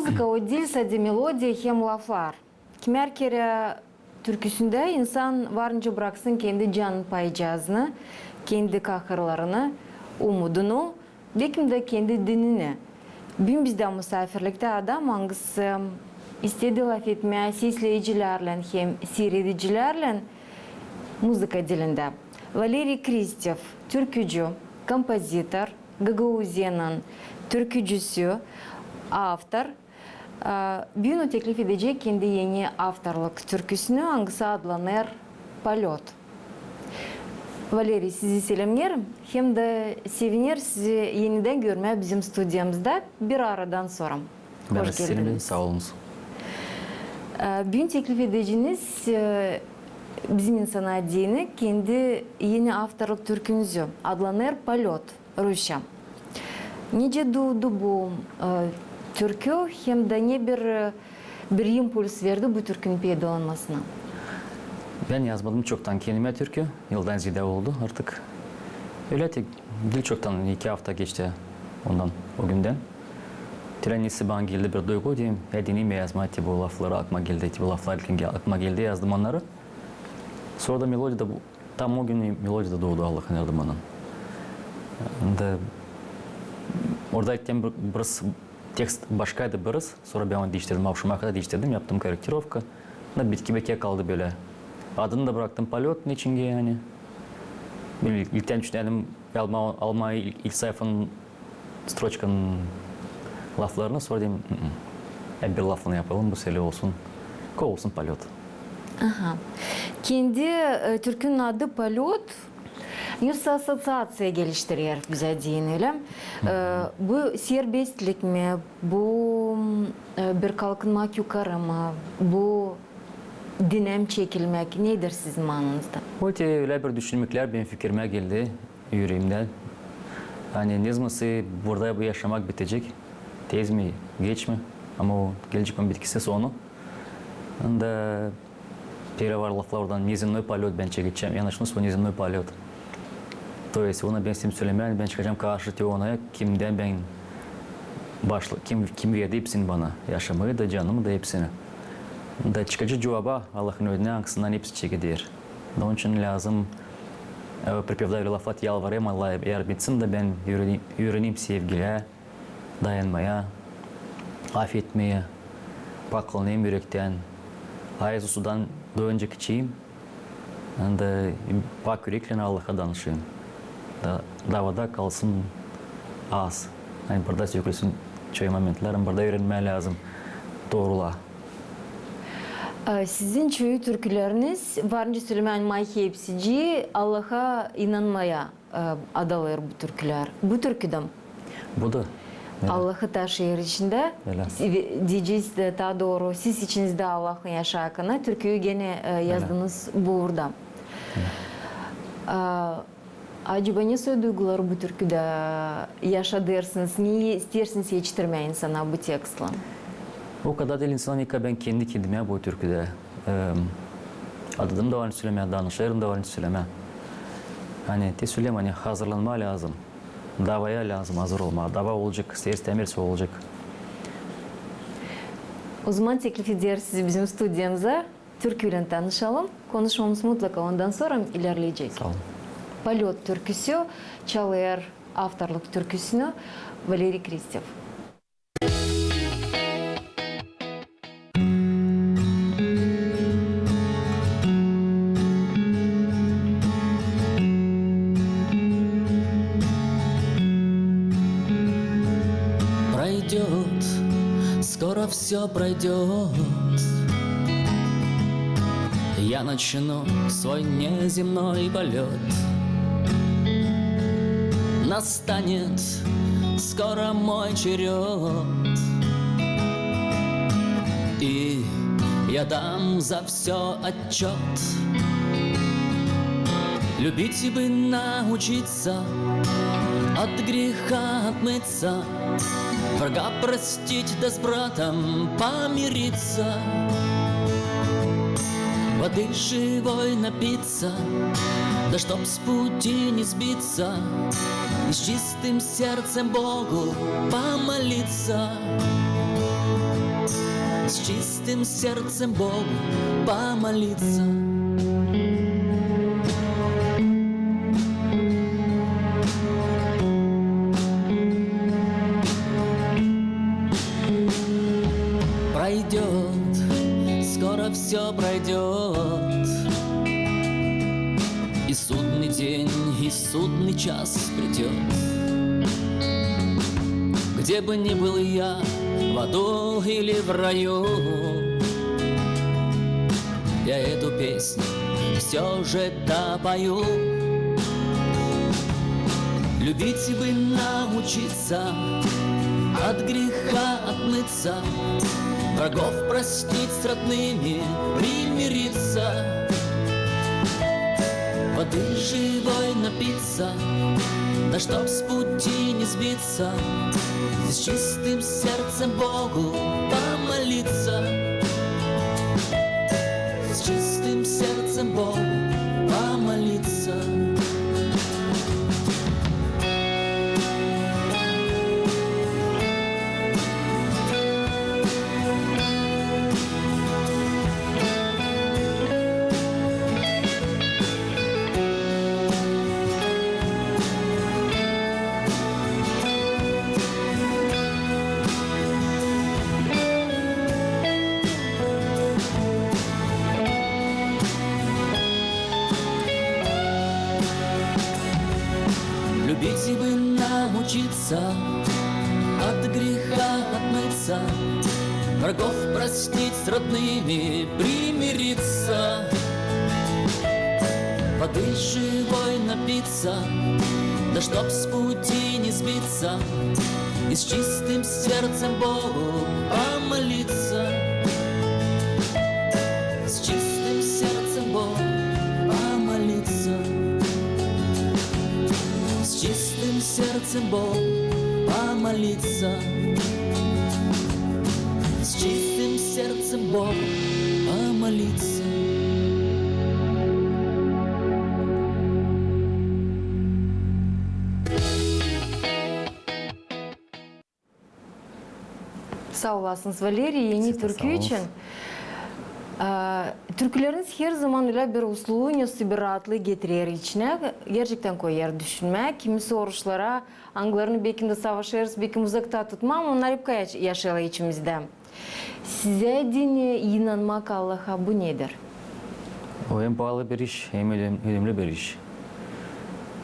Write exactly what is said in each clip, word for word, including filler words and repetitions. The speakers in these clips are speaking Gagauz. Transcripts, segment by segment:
Muzıka o diil sade melodiya hem laflar. Kimär kerä türküsündä insan var nicä braksın kendi canın paycazını, kendi kahırlarını, umudunu, bekim dä kendi dinini. Büün bizdä musaafirliktä adam, angısı istedi lafetmää sesleyicilärlän hem siiredicilärlän muzıka dilindä. Valeriy Kristev, türkücü, kompozitor, Gagauziyanın türkücüsü, avtor. Aa, büün o teklif edecek kendi eni avtorluk türküsünü, angısı adlanêr "Polёt". Valeriy, sizi selämneerim, hem dä sevinerim sizi enidän görmää bizim studiyamızda bir aradan sora. Bän dä sizi selämneerim, saa olunuz. Aa, büün teklif edeceniz, e, bizim insana deyni kendi eni avtorluk türkünüzü, adlanêr "Polёt". Rusça. Nicä duudu bu, e, türkü, hem dä ne bir, e, bir impuls verdi bu türkünün peydalanmasına? Bän yazmadım çoktan kendimä türkü. Yıldan ziyaada oldu artık. Ölä te, diil çoktan, iki afta geçti ondan, o gündän. Tän nesä bana geldi bir duygu, deerim, ya deneyim yazmaa, te bu lafları aklıma geldi, te bu laflar aklıma geldi, yazdım onnarı. Sora da melodiya da bu, tam o gün melodiya da duudu, Allahın yardımınnan. Da orada ettim bir, biraz tekst başkaydı biraz, sora bän onu diiştirdim, avşamaa kadar diiştirdim, yaptım korektirovka. Da bitki bekä kaldı bölä. Adını da braktım "Polёt", neçin ki, ani. Bölä ilktän düşünelim, almaa, almaa ilk, ilk sayfanın stroçkanın laflarını, sora deerim, "I-ı. Hep bir lafını yapalım, bu seli olsun. Ko olsun "Polёt". Aha. Kendi, e, türkünün adı "Polёt" nesä assoţiaţiya geliştirer bizä deyni, ölä mi? E, bu serbestlik mi, bu, e, bir kalkınmak yukarı mı, bu dinäm çekilmäk, nedir sizin maananızda? O te ölä bir düşünmeklär benim fikirimä geldi. Üreemdän. Ani ne zaman se burada bu yaşamak bitecek, tez mi, geç mi, ama o gelecek onun bitkisi, sonu. Anda biri var laflar oradan, "Внеземной полёт" bän çekecäm, я начну свой внеземной полёт. То есть, onu bän isteerim sölemää, ani bän çıkacam karşı te ona, kimdän bän başla-, kim, kim verdi hepsini bana, yaşamayı da, canımı da, hepsini. Da çıkacam cuvaba, Allahın ödünä, angısından hepsi çekeder. Onun için lääzım, e, pripevda ölä laflar, yalvarêrım Allaha yardım etsin da bän üüreneyim, üüreneyim sevgiyä dayanmaya, afetmeyä, paklanayım ürektän. Ayaz usudan doyuncak içeyim, hem dä pak üreklän Allaha danışayım. Da, davada kalsın az. Ani burada sökülsün çoyu momentlär, burada üürenmää lääzım doorulaa. E, sizin çoyu türküleriniz, var nicä sölemää, ani hepsicii Allaha inanmaya, e, adalêr bu türkülär. Bu türkü dä. Bu da. Ölä. Allahı taşıyêr içindä. Ölä. Deyecez, e, taa dooru, siz içinizdä Allahın yaşaakını türküyü genä, e, yazdınız burada. Ölä. E, Acaba ne soy duyguları bu türküdä yaşadêrsınız? Ne isteersiniz etiştirmää insana bu tekstlän? O kadar diil insan, ne kadar bän kendi kendimä bu türküdä, e, adadêrım da var ne sölemää, danışêrım da var ne sölemää. Ani te söleerim, ani hazırlanmaa lääzım. Davaya lääzım hazır olmaa. Dava olacek, ister-istämäz olacek. O zaman teklif ederim sizi bizim studiyamıza. Türküylän tanışalım. Konuşmamız mutlaka ondan sora ilerleyecek. Saa olun. "Polёt" türküsü, çalêr avtorluk türküsünü Valeriy Kristev. Пройдёт, скоро всё пройдёт. Я начну свой неземной полёт. Настанет скоро мой черёд. И я дам за всё отчёт. Любить бы научиться, от греха отмыться, врага простить да с братом помириться, воды живой напиться, да чтоб с пути не сбиться, и с чистым сердцем Богу помолиться. С чистым сердцем Богу помолиться. Пройдёт, скоро всё пройдёт, и судный день, и судный час придёт. Где бы ни был я, в аду или в раю, я эту песню всё же допою. Любить бы научиться, от греха отмыться, врагов простить, с родными примириться, воды живой напиться, да чтоб с пути не сбиться, с чистым сердцем Богу помолиться, с чистым сердцем Богу помолиться. Любить бы научиться, от греха отмыться, врагов простить, с родными примириться, воды живой напиться, да чтоб с пути не сбиться, и с чистым сердцем Богу помолиться, с чистым сердцем Богу помолиться, с чистым сердцем Богу помолиться, с чистым сердцем Богу помолиться. Saa olasınız, Valeriy, eni türkü için. Aa, türküleriniz her zaman ölä bir usluunu, bir raatlıı getirer içinä. Gerçektän koyêr düşünmää. Kimisi oruçlara, angılarını bekim dä savaşêrız, bekim uzakta tutmaa, ama onnar hep yaşêêrlar içimizdä. Sizä deyni inanmak Allaha, bu nedir? O en paalı bir iş, en önem-, önemli bir iş.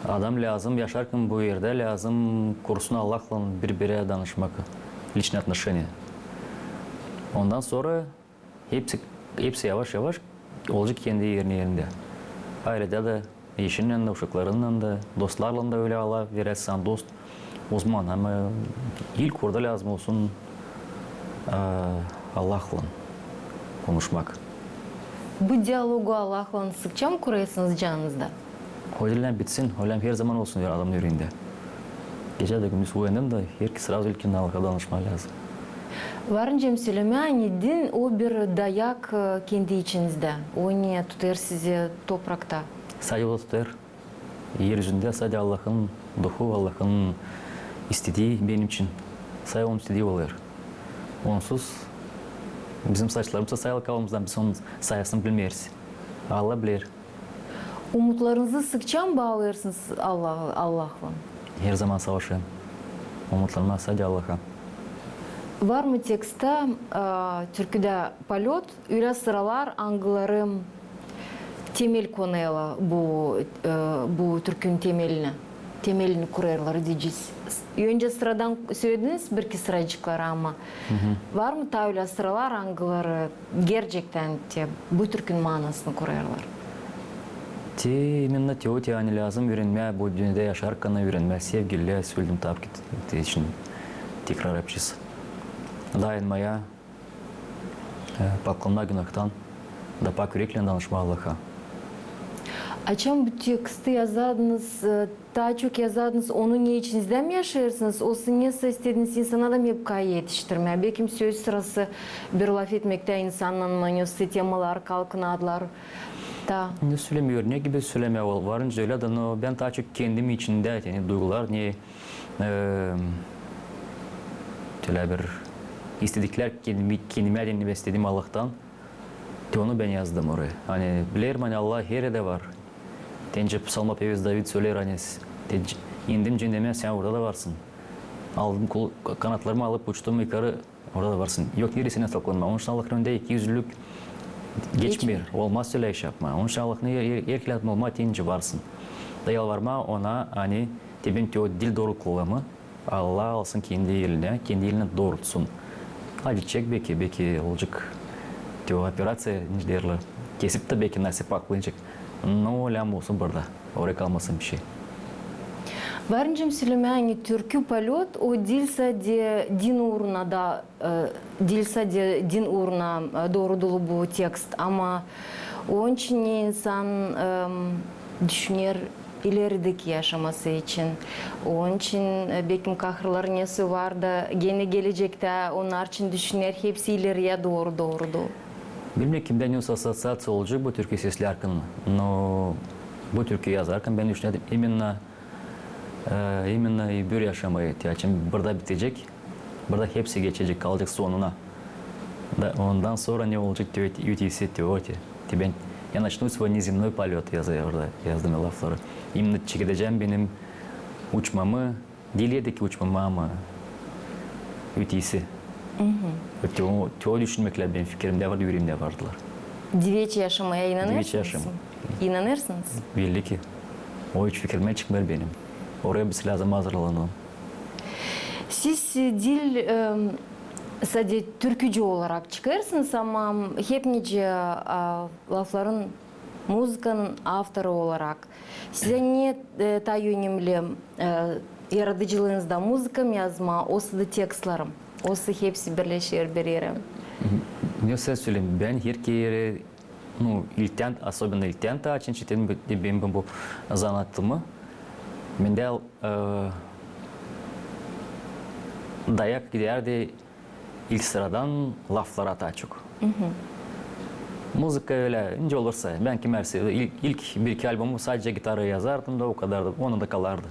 Adam lääzım, yaşarkan bu erdä, lääzım kursun Allahlan bir-birä danışmak, личные отношения. Ondan sora hepsi, hepsi yavaş-yavaş olacek kendi erinä, erindä. Ayrı da eşinnän dä, uşaklarınnan da, dostlarlan da ölä, Allah verä sän dost, o zaman, ama ilk orada lääzım olsun, e, Allahlan konuşmak. Bu dialogu Allahlan sıkça mı kurêrsınız canınızda? Ölä bitsin, ölä her zaman olsun adamın üreendä. Gecä dä, gündüz uyandım da, herkez srazu ilkin Allaha danışmaa lääzım. Var nicä sölemää, ani din o bir dayak, e, kendi içinizdä. O ne tutêr sizi toprakta? Sade o tutêr. Er üzündä sade Allahın Duhu, Allahın istedii benim için. Sade onun istedii olêr. Onsuz bizim saçlarımız da sayılı kalmazdan, biz onun sayısını bilmeeriz. Allah biler. Umutlarınızı sıkça mı baalêêrsınız Allah-, Allahlan? Her zaman savaşêrım umutlarımı sade Allaha. Var mı tekstta, e, türküdä "Polёt", ölä sıralar, angıları temel konêrlar bu, e, bu türkünün temelini, temelini kurêrlar, deyecez. Öncä sıradan sölediniz bir-iki sıracıkları, ama var mı taa ölä sıralar, angıları gerçektän te bu türkünün maanasını kurêrlar? Te, imenno te, o te, ani lääzım üürenmää, bu dünnedä yaşarkan üürenmää, sevgilä, söledim, tabii ki, te, için tekrar yapacez. Dayanmaya, e, paklanmaa günahtan, da pak üreklän danışmaa Allaha. Açan bu teksti yazadınız, e, taa çok yazadınız, onu ne içinizdä mi yaşêêrsınız, osa nesä istediniz insana da hep kayı etiştirmää? Bekim söz sırası bir lafetmektä insannan mı, nesä temalar kalkınadılar da. Ne sölemää, örnek gibi sölemää, o var nicä ölä dä, no bän taa çok kendim içindä, ani duygular, ne, e, ölä bir İstediklär kendimi, kendimi dinnämää istedim Allahtan. Te onu bän yazdım oraya. Ani bilerim, ani Allah her erdä var. Te nicä psalmopevec David söleer, ani s-, te c-, indim cendemä, sän orada da varsın. Aldım kul-, kanatlarımı alıp uçtum yukarı, orada da varsın. Yok neresindä saklanmaa. Onuştan Allahın önündä ikiyüzlülük geçmeer. Geçmeer. Olmaz ölä iş yapmaa. Onuştan Allahın er-, er-, erkilä olmaa, te nicä varsın. Da yalvarmaa ona, ani te bän te o dil dooruklulumı Allah alsın kendi elinä, kendi elinä doorutsun. Acıyacek beki, beki olacek te o operaţiya, nicä deerlär, kesip tä beki nasıl paklayacek. No, lääm olsun burada, orada kalmasın bişey. Var nicä sölemää, ani türkü polёt o diil sade din uuruna da, e, diil sade din uuruna, e, doorudulêr bu tekst, ama onun için insan, em, düşüner ilerideki yaşaması için. Onun için, e, bekim kahırlar nesä var da genä gelecektä, onnar için düşüner hepsi ileriyä dooru, dooru, dooru. Bilmeerim, kimdän o assoţiaţiya olacek bu türkü seslärkän, no bu türkü yazarkan bän düşünärdim imenna, e, imenna öbür yaşamayı, te açan burada bitecek. Burada hepsi geçecek, kalacek sonuna. Da ondan sora ne olacek, te ötesi, te öte. Te bän, я начну свой неземной полёт, yazdım orada, yazdım lafları. İmnä çekedecäm benim uçmamı, diil erdeki uçmamı, ama ötesi. Te o, te o düşünmeklär benim fikirimdä vardı, üreemdä vardılar. Diveç yaşamaya inanêrsınız mı? Diveç yaşam. İnanêrsınız? Belli ki. O hiç fikirimdän çıkmêêr benim. Oraya biz lääzım hazırlanalım. Siz, e, diil, e, sade türkücü olarak çıkêrsınız, ama hep nicä, a, lafların, muzıkanın avtoru olarak. Sizä ne, e, taa önemli, e, yaradıcılıınızda, muzıka mı yazmaa, osa da tekstleri, osa hepsi birleşer bir erä? Ne söleyim, bän her kerä, no, ilktän, особенно ilktän taa açan çekedim bän bu zanaatımı. Bendä, e, dayak gidärdi ilk sıradan laflara taa çok. Muzıka ölä, nicä olursa, bän kimär sä-, ilk, ilk bir-iki albomumı sadecä gitaraya yazardım da o kadar da, onu da kalardı.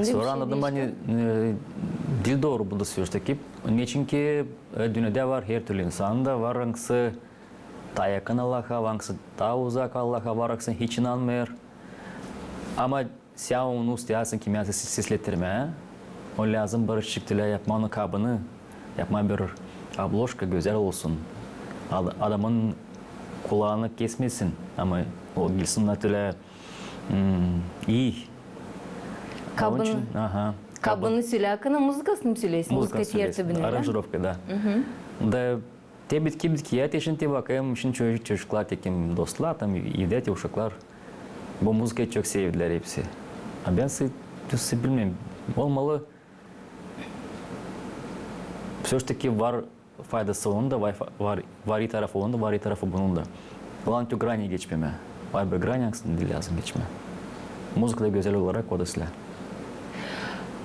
Sora annadım, ani, e, diil dooru bunda söz takıp. Neçinki, e, dünnedä var hertürlü insan da, var angısı taa yakın Allaha, var angısı taa uzak Allaha, var angısı hiç inanmêêr. Ama sän onu isteersin kimä seslettirmää, o lääzım barışçık tölä yapmaa onun kabını, yapmaa bir обложка gözäl olsun. Ad-, adamın kulaanı kesmesin, ama o gelsin tölä, mm, ii. Kabını, aha, kabını sölärkän muzıkasını mı söleyäsiniz? Muzıkasını söleyäsiniz. Aranjirovka, da. Da te bitki, bitki ya, te şindi bakêrım, şindi çocuk, çocuklar, te kim dostlar, tam evdä te uşaklar bu muzıkayı çok sevdilär hepsi. A bän sä-, sä bilmeerim, olmalı. Всё ж таки var faydası onun da, var, var, var ii tarafı onun da, var ii tarafı bunun da. Главное, te o grani geçmemää. Var bir grani, angısını diil lääzım geçmää. Muzıkada gözäl olarak o da islää.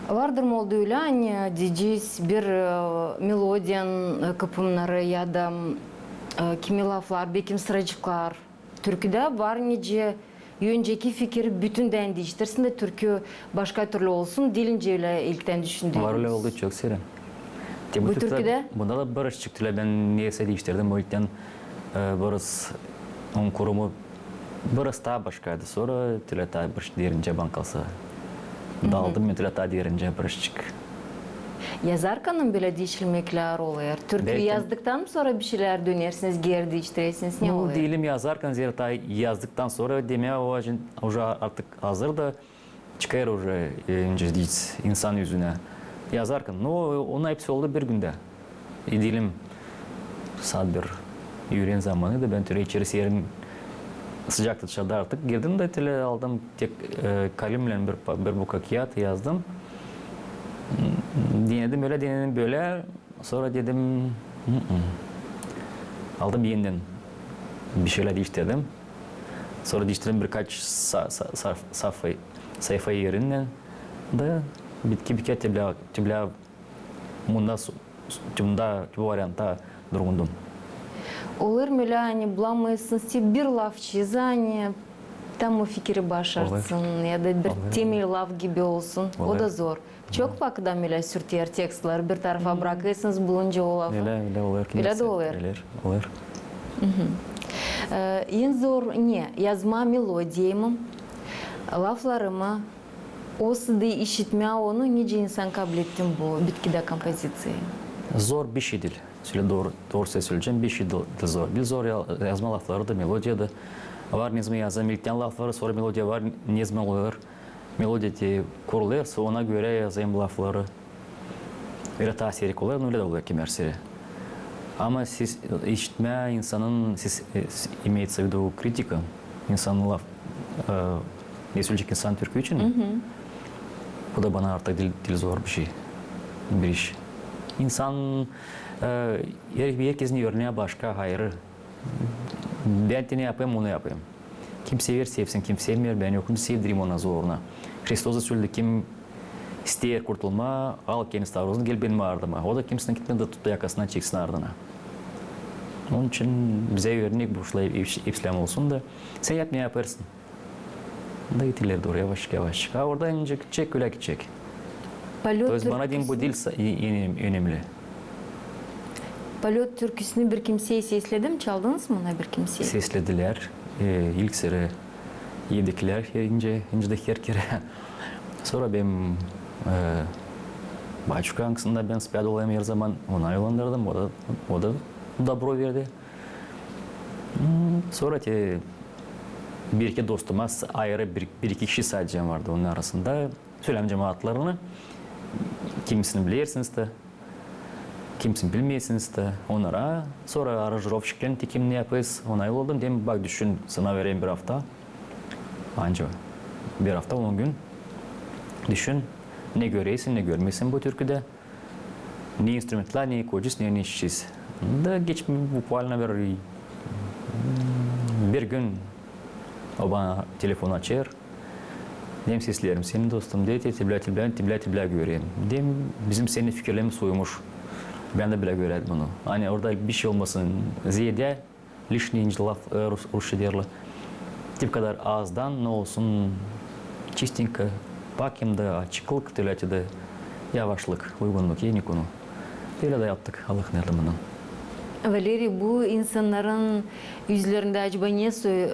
Vardır mı oldu ölä, ani deyecez bir, e, melodiyanın, e, kıpımnarı ya da, e, kimi laflar, bekim sıracıklar. Türküdä var nicä önceki fikiri bütündän diiştirsin da türkü başka türlü olsun, diil nicä ölä ilktän düşündüünüz. Var ölä oldu, çok serä. Bu türküdä? Bunda da barışçık tölä bän neysä diiştirdim, o ilktän, e, biraz onun kurumu biraz taa başkaydı. Sora tölä taa bir derincä bän kalsa. Daldım bän tölä taa derincä barışçık. Yazarkan mı bölä diişilmeklär olêr? Türkü yazdıktan mı sora bir şeylär dönersiniz, geeri diiştirersiniz, ne olêr? Deyelim, yazarkan, zerä taa yazdıktan sora demää o uje artık hazır da çıkêr uje, e, nicä deyecez, insan üzünä. Yazarkan, no, onnar hepsi oldu bir gündä. Deyelim, saat bir üüren zamanı da bän tölä içeri serin, sıcaktı dışarda artık. Girdim da tölä aldım tek, e, kalemnän bir pa-, bir buka kiyat, yazdım. Denedim ölä, denedim bölä. Sora dedim, "Mm-mm." Aldım endän bir şeylär diiştirdim. Sora diiştirdim birkaç sa-, sa-, saf-, safha-, sayfa erindän. Da bitki-bitki te bölä, te bölä bunda su-, su-, te bunda, te bu variantta durundum. Olêr mı ölä, ani bulamêêrsınız bir lafçı, ani tam o fikiri başartsın ya da bir temel laf gibi olsun. O da zor. Çok vakıt ölä sürter tekstleri, bir tarafa brakêrsınız, bulunca o lafı. Ölä, ölä olêr. Ölä dä olêr. Ölä olêr. E, en zor ne? Yazmaa melodiyamı, laflarımı, o sırada işitmää onu, nicä insan kabletsin bu bitkidä kompoziţiyayı? Zor bişey diil. Şölä dooru, dooru söleyecäm, bişey diil zor. Diil zor ya-, yazmaa lafları da, melodiya da. Var nezaman yazêrım ilktän lafları, sora melodiya var nezaman olêr. Melodiya te kurulêr, sora ona görä yazêrım lafları. Ölä taa seyrek olêr, no ölä dä olêr kimär sefer. Ama siz işitmää insanın, siz, e, с-, имеется в виду критика, insanın laf, e, ne söleyecek insan türkü için mi? Bu da bana artık diil, diil zor bişey, bir iş. İnsan, e, her, herkezin örnää başka, ayırı. Bän te ne yapêrım, onu yapêrım. Kim sever, sevsin, kim sevmeer, bän yokum sevdireyim ona zoruna. Hristos da söledi, kim isteer kurtulmaa, al kendi stavrozunu, gel benim ardıma. O da kimsän gitmedi, tut da yakasından çeksin ardına. Onun için bizä örnek bu şulay ep-, epislän olsun da, sän yap, ne yapêrsın. Da gittiler dooru, yavaşçık, yavaşçık. Ha, orada nicä gidecek, ölä gidecek. То есть bana deyni bu diil sa-, e-, önemli. Polöt türküsünü bir kimsey sesledi mi, çaldınız mı ona bir kimsey? Sesledilär. E, ilk sıra evdekilär, nicä, nicä dä her kerä. Sora benim, e, baçuka, angısında bän spät olayım her zaman, ona yollandırdım, o da, o da dobro verdi. Hmm, sora te bir-iki dostuma, s-, ayırı bir, bir-iki kişi sadecä vardı onun arasında. Sölädim adlarını. Kimisini bilersiniz dä, kimisini bilmeersiniz dä. Onnara sora aranjirovşiklän te kimnä yapêrız, ona yolladım. Dedim, bak, düşün, sana vereyim bir afta. Anca bir afta, on gün. Düşün, ne göreersin, ne görmeersin bu türküdä. Ne instrumentlär, ne koyacez, ne, ne işleyecez. Da geç bukvalno bir, bir gün o bana telefon açêr. Dedim, seslerim seni, dostum, dedi, te bilä, te bilä, te bilä, te bilä görerim. Dedim, bizim seninä fikirlerimiz uymuş. Bän dä bilä görerim bunu. Ani orada bişey olmasın, zeedä, лишний, nicä laf, e, rus-, rusça deerlär. Te bu kadar azdan, ne olsun, чистенько, bakayım da, açıklık, tölä te dä yavaşlık, uygunluk, enikonu. Bölä dä yaptık, Allahın yardımınnan. Valeriy, bu insannarın üzlerindä acaba ne soy, e,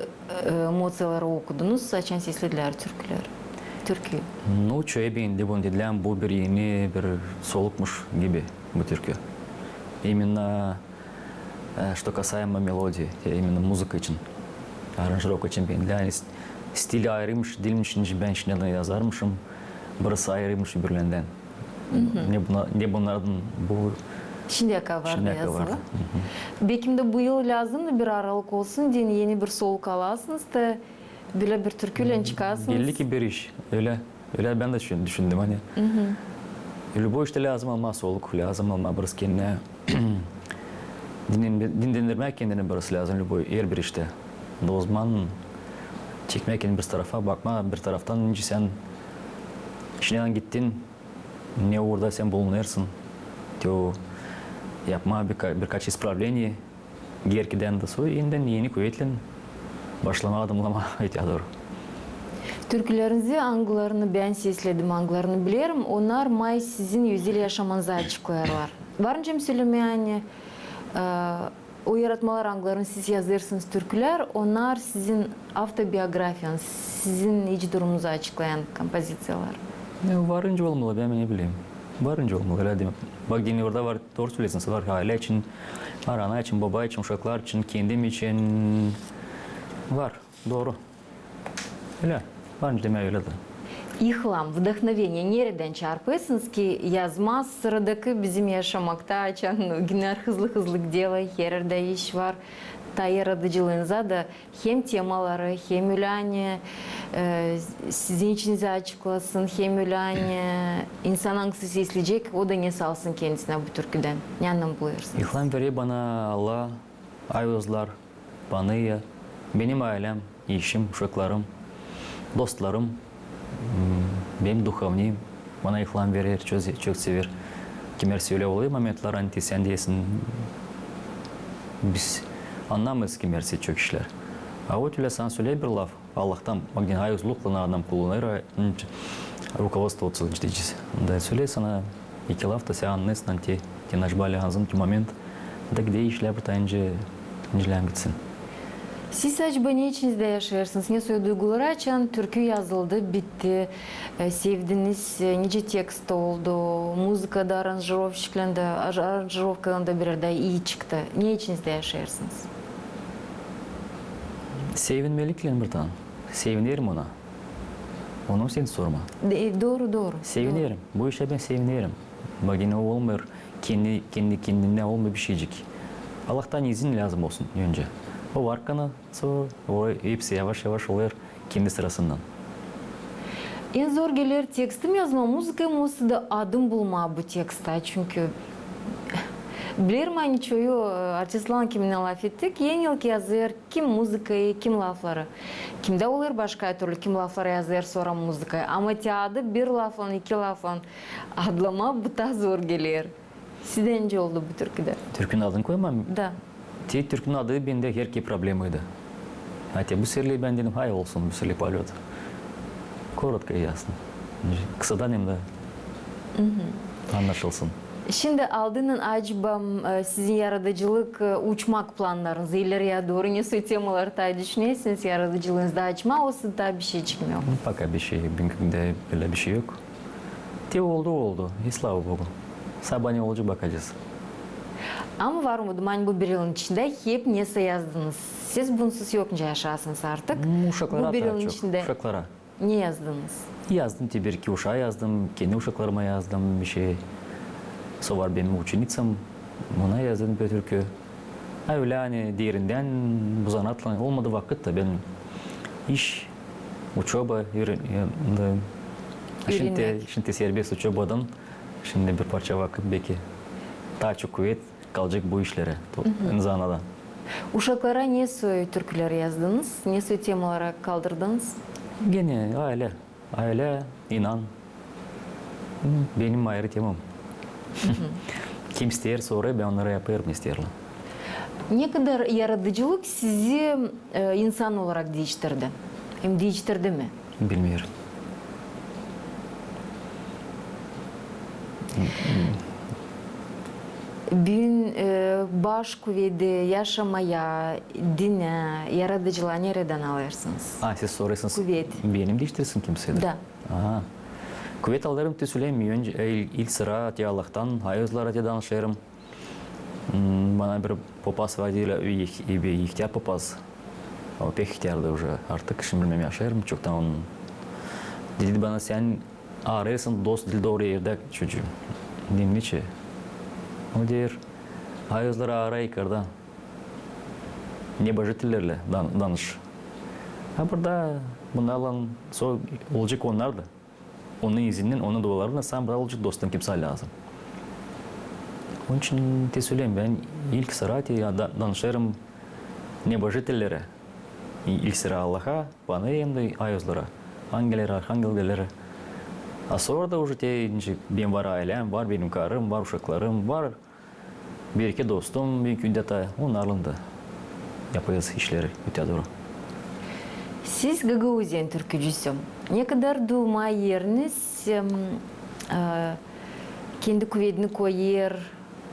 emoţiyaları okudunuz, açan sesledilär türküleri, türküyü? Ну, çoyu bendi bunu, dedilär, bu bir eni, bir solukmuş gibi bu türkü. İmенно E, что касаемо мелодии, я именно музыка için, aranjirovka için, bän, ani s-, stil ayırıymış, diilmiş, nicä bän şindän yazarmışım, burası ayırıymış öbürlerinden. Ne buna-, ne bunnardan bu şindiyä kadar vardı yazılı. Şindiyä kadar vardı. Bekim dä bu yıl lääzımdı bir aralık olsun deyni, eni bir soluk alasınız da bölä bir türküylän çıkasınız. Belli ki bir iş, ölä. Ölä bän dä düşün-, düşündüm, ani. Любой iştä lääzım almaa soluk, lääzım almaa biraz kendinä dinlenme-, dinlendirmää kendini biraz lääzım, любой, herbir iştä. Da ozaman çekmää kendini bir tarafa, bakmaa bir taraftan, nicä sän işindän gittin, ne uurda sän bulunêrsın, te o yapmaa birka-, birkaç исправление, gerkidän dä sora endän eni kuvetlän başlamaa adımnamaa öteyä dooru. Türkülerinizi, angılarını bän sesledim, angılarını bilerim, onnar may sizin özel yaşamanızı açıklêêrlar. Var nicä sölemää, ani, e, o yaratmalar, angılarını siz yazêrsınız türkülär, onnar sizin avtobiografiyanız, sizin iç durumunuzu açıklayan kompoziţiyalar. E, var nicä olmalı, bän ne bileyim. Var nicä olmalı, ölä demäk. Bak, deyni orada var. Dooru söleersiniz, var aylä için, var ana için, boba için, uşaklar için, kendim için. Var, dooru. Ölä, var demäk, ölä dä. İlham, вдохновение, neredän çarpêrsınız ki yazmaa sıradakı bizim yaşamakta, açan günär hızlı-hızlı giderlär, her erdä iş var, taa yaradıcılıınıza da hem temaları, hem ölä ani, e, sizin içinizi açıklasın, hem ölä ani insan angısı sesleyecek, o da ne salsın kendisinä bu türküdän. Ne anlam bulêrsınız? İlham verer bana Allah, ayvazlar, bana ya, benim aylem, işim, uşaklarım, dostlarım, m, benim duhovniyim bana ilham verer, çok, çok sever. Kimär sölää, olêr momentlar, ani te sän deersin, biz annamêêrız kimär çok işlär. A o tölä sana sölää bir laf, Allahtan, bak, deyni, ayvazlıklan adam kullanêr, a, rukovodstvo otsuz deyecez. Da söleer sana iki laf da sän annêêrsın, ani te, te naşbalä anzın te moment, da gidä işlär bir tayıncı, nicä lääzım gitsin. Siz acaba ne için izdä yaşêêrsınız? Ne soy duyguları, açan türkü yazıldı, bitti? E, sevdiniz, e, nicä tekst oldu, muzıka da, aranjirovşiklän dä, ar-, aranjirovkalan da bir arada ii çıktı. Ne için izdä yaşêêrsınız? Sevinmeliklän bir tane. Sevinerim ona. Onu sän sorma. E, dooru, dooru. Sevinerim. Bu işä bän sevinerim. Bak, genä olmêêr, kendi, kendi kendindän olmêêr bişeycik. Allahtan izin lääzım olsun öncä. O var kana, sora o hepsi yavaş-yavaş olêr kendi sırasından. En zor geler tekstim yazmaa, muzıkaya, muzıkada adım bulmaa bu tekstä. Çünkü bilerim, ani çoyu, e, artistlan, kiminnän lafettik, en ilki yazêr kim muzıkayı, kim lafları. Kimdä olêr başka türlü, kim lafları yazêr, sora muzıkayı. Ama te adı bir laflan, iki laflan adlamaa, bu taa zor geler. Sizdä nicä oldu bu türküdä? Türkünün adını koymaa? Da. Te türkünün adı bendä herkezi problemaydı. Hatta bu seferlär bän dedim, hay olsun, bu seferlär polёt. Korotko, yasno. Kısadan hem dä annaşılsın. Şindi aldınnan acaba, e, sizin yaradıcılık, e, uçmak plannarınız ileriyä dooru, ne soy temaları taa düşünersiniz yaradıcılıınızda açmaa, osa taa bişey çıkmêêr? Пока bişey, büünkü gündä bölä bişey yok. Te oldu, oldu. I slava Bogu. Saba ne olacek, bakacez. Ama var umudum, ani bu bir yılın içindä hep nesä yazdınız. Siz bunsuz yok nicä yaşarsınız artık. Bu bir yılın içindä. Uşaklara. Ne yazdınız? Yazdım, te bir-iki uşaa yazdım, kendi uşaklarıma yazdım bişey. Sora var benim uçenicam, ona yazdım bir türkü. A ölä, ani derindän bu zanaatlan olmadı vakıt da, bän iş, uçoba, şindi, şindi serbest uçobadan, şindi bir parça vakıt, beki taa çok kuvet kalacek bu işlerä, zanaada. Uşaklara ne soy türküleri yazdınız, ne soy temaları kaldırdınız? Genä aylä. Aylä, inan, benim ayırı temam. Kim isteer, soruêr, bän onnara yapêrım, isteerlär. Ne kadar yaradıcılık sizi, e, insan olarak diiştirdi? Hem diiştirdi mi? Bilmeerim. Büün, e, baş kuvedi yaşamaya, dinä, yaradıcılıa neredän alêrsınız? A, siz sorêrsınız, kuvet benim diiştirsin kimseydi? Da. Aha. Kuvet alêrım, te söleerim, öncä, e, ilk sıra te Allahtan, ayozlara te danışêrım. Bana bir popaz var, deyler, ihtär popaz. O pek ihtärdi uje artık, şindi bilmeerim, yaşêêr mı çoktan onun. Dedi bana, sän arêêrsın dost diil dooru erdä, çocuum. Dedim, neçin? O deer, ayozları ara yukarda. Nebojitellerlän dan-, danış. A burada bunnarlan sora olacek onnar da. Onun izinnän, onun dualarınnan sän burada olacek dostun, kim sana lääzım. Onun için te söleerim, bän ilk sıra te da-, danışêrım nebojitellerä. İ-, ilk sıra Allaha, bana hem dä ayozlara. Angelerä, arhangellerä. A sora da uje te, nicä, benim var aylääm, var benim karım, var uşaklarım, var bir-iki dostum, büünkü gündä taa onnarlan da yapêrız işleri öteyä dooru. Siz Gagauziyanın türkücüsü. Ne kadar duuma eriniz, em, e, kendi kuvedini koyêr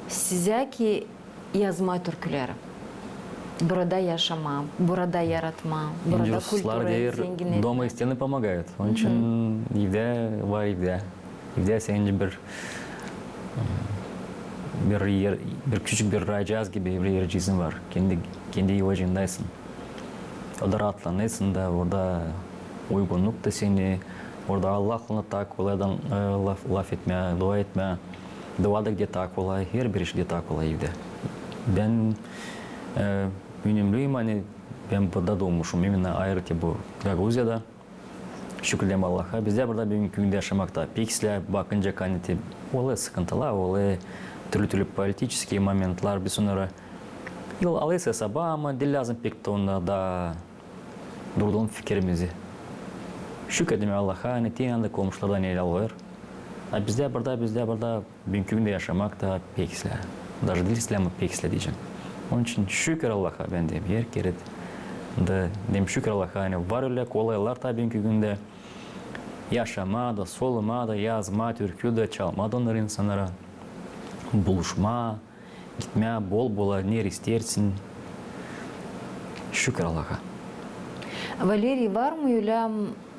sizä ki yazmaa türküleri? Burada yaşamaa, burada yaratmaa, burada kulturayı zenginnetmää. Ruslar deer, дома и стены помогают. Onun için evdä var, evdä. Evdä senin bir, bir er, bir küçük bir raycaaz gibi bir erciizin var. Kendi, kendi yuvacıındaysın. O da raatlanêrsın da, orada uygunnuk ta seni, orada Allahlan taa kolay, e, laf, lafetmää, dua etmää. Dua da gidä taa kolay, herbir iş gidä taa kolay evdä. Bän, e, ünnemliyim, ani bän burada duumuşum, именно ayrı te bu Gagauziyada. Şükür deerim Allaha, bizdä burada büünkü gündä yaşamak taa pek islää, bakınca, ani te olêr sıkıntılar, olêr türlü-türlü politiçeskiy momentlar, biz onnarı alêrız esaba, ama diil lääzım pek taa onnarı da durduralım fikirimizi. Şükür deerim Allaha, ani te yanında komşulardan el alêr. A bizdä burada, bizdä burada büünkü gündä yaşamak taa pek islää. Даже diil islää, ama pek islää deyecäm. Onun için şükür Allaha, bän deerim, her kerä da deerim şükür Allaha, ani var ölä kolaylıklar taa büünkü gündä. yaşamaa da, solumaa da, yazmaa türkü dä, çalmaa da onnarı insannara, buluşmaa, gitmää bol-bola, nereyi isteersin. Şükür Allaha. Valeriy, var mı ölä,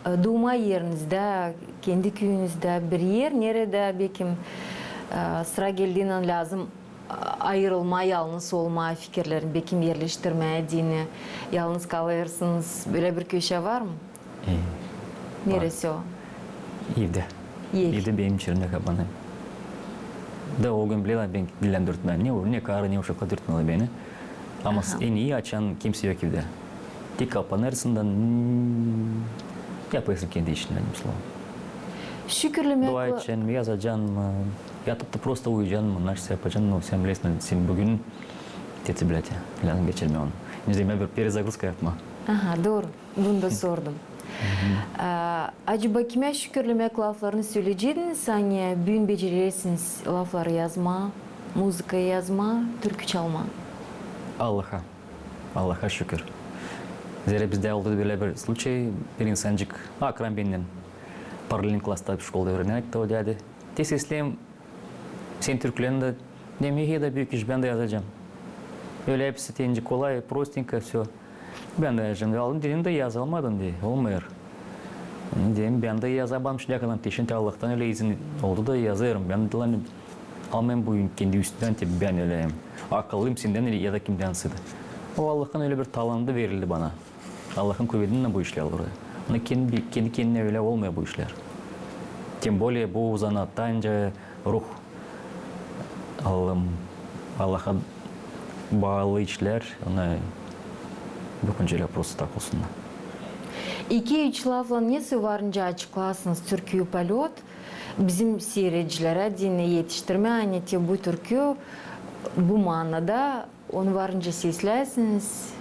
e, duuma erinizdä, kendi küüyünüzdä bir er, neredä, bekim, e, sıra geldiynän lääzım, e, ayırılmaa, yalnız olmaa, fikirlerin, bekim, erleştirmää deyni, yalnız kalêrsınız, bölä bir köşä var mı? E, neresi o? Evdä. Ev. Evdä benim içerimdä kapanêrım. Da o gün bilä bän diilän dürtmää. Ne, ne karı, ne uşaklar dürtmää beni. Ama en ii açan kimsey yok evdä. Tek kapanêrsın da, hmm, yapêrsın kendi işini, bir slovo. Şükürlemäk. Dua edecän mi, yazacan mı, yatıp da prosta uyuyacan mı, naşey yapacan, no, sän bilersin, sän büün, te, te bilä, te, lääzım geçirmää onu. Ne bileyim, bir perezagruzka yapmaa. Aha, dooru. Bunu da sordum. Ee, acaba kimä şükürlemäk laflarını söleyecediniz, ani büün becerersiniz lafları yazmaa, muzıkayı yazmaa, türkü çalmaa? Allaha. Allaha şükür. Zerä bizdä oldu bölä bir sluçey, bir insancık, akran bendän, paralelnıy klasta, şkolada üürenärdik, o dedi: "Te sesleyin sän türkülerini dä." Dedim: "E, da büük iş, bän dä yazacam." Ölä hepsi deyni kolay, prostinka, всё. Bän dä yazacam. Aldım, dedim, da yazamadım, deer, olmêêr. Dedim, bän dä yazamadım şindiyä kadar, te şindi Allahtan ölä izin oldu da yazêrım. Bän dä, ani, almayım büün kendi üstümdän, te bän öleyim akıllıyım sendän ya da kimdän sä dä. O Allahın ölä bir talandı verildi bana. Allahın kuvedinän bu işlär olêr. Ani kendi, kendi kendinä ölä olmêêr bu işlär. Tim bolee bu zanaatta nicä ruh alım, Allaha baalı işlär, ona büküncä ölä prosta tak olsun. Eki-üç laflan nesä var nicä açıklayasınız türküyü "Polёt" bizim siiredicilerä deyni etiştirmää, ani te bu türkü bu maanada onu var nicä sesläsiniz,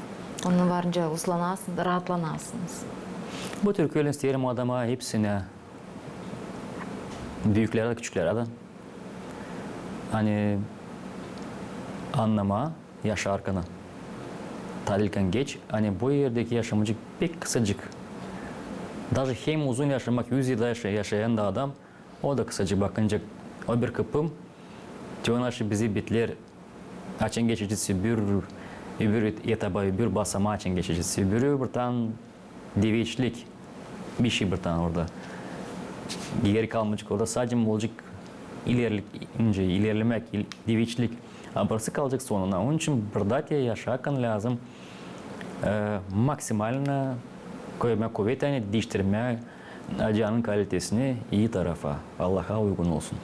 onu var nicä uslanasınız, raatlanasınız. Bu türküyä isteerim adama hepsinä, büüklerä dä, küçüklerä dä, ani annamaa yaşarkana, taa diil kän geç, ani bu erdeki yaşamacık pek kısacık. Daje hem uzun yaşamak, üz yıl yaşa-, yaşayan da adam, o da kısacık bakınca, o bir kıpım, te o naşey bizi bekleer, açan geçecez öbür, öbür et-, etaba, öbür basamaa açan geçecez. Öbürü bir taa deveçlik, bişey bir taa orada. Geeri kalmayacek orada, sade olacek ilerlik, nicä, ilerlemäk, il-, deveçlik. A burası kalacek sonuna. Onun için burada te yaşarkan lääzım, e, maksimalno koymaa kuvet, ani diiştirmää canın kalitesini ii tarafa, Allaha uygun olsun.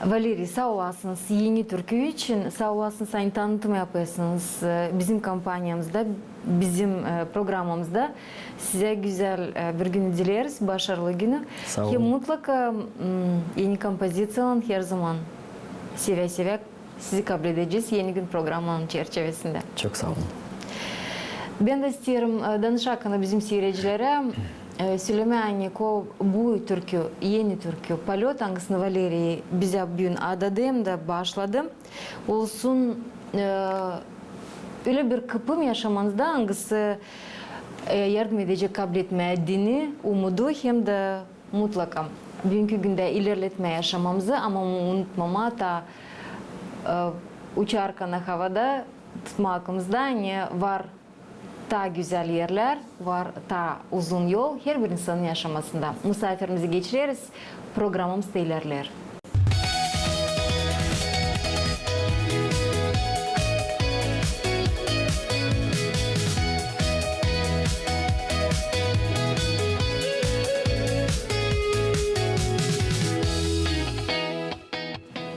Valeriy, saa olasınız eni türkü için, saa olasınız, ani tanıtım yapêrsınız, e, bizim kompaniyamızda, bizim, e, programamızda. Sizä gözäl, e, bir gün dileeriz, başarılı günü. Saa olun. Hem mutlaka, m, eni kompoziţiyalan herzaman sevä-sevä sizi kabledecez Eni gün programanın çerçevesindä. Çok saa olun. Bän dä isteerim, e, danışarkana bizim siiredicilerä, e, sölemää, ani ko bu türkü, eni türkü "Polёt", angısını Valeriy bizä büün adadı hem dä baaşladı, olsun, e, ölä bir kıpım yaşamanızda, angısı, e, yardım edecek kabletmää deyni umudu hem dä mutlaka büünkü gündä ilerletmää yaşamamızı, ama unutmamaa taa, e, uçarkana havada tutmaa aklımızda, ani var taa gözäl erlär, var taa uzun yol herbir insanın yaşamasında. Musaafirimizi geçireriz, programamız da ilerleer.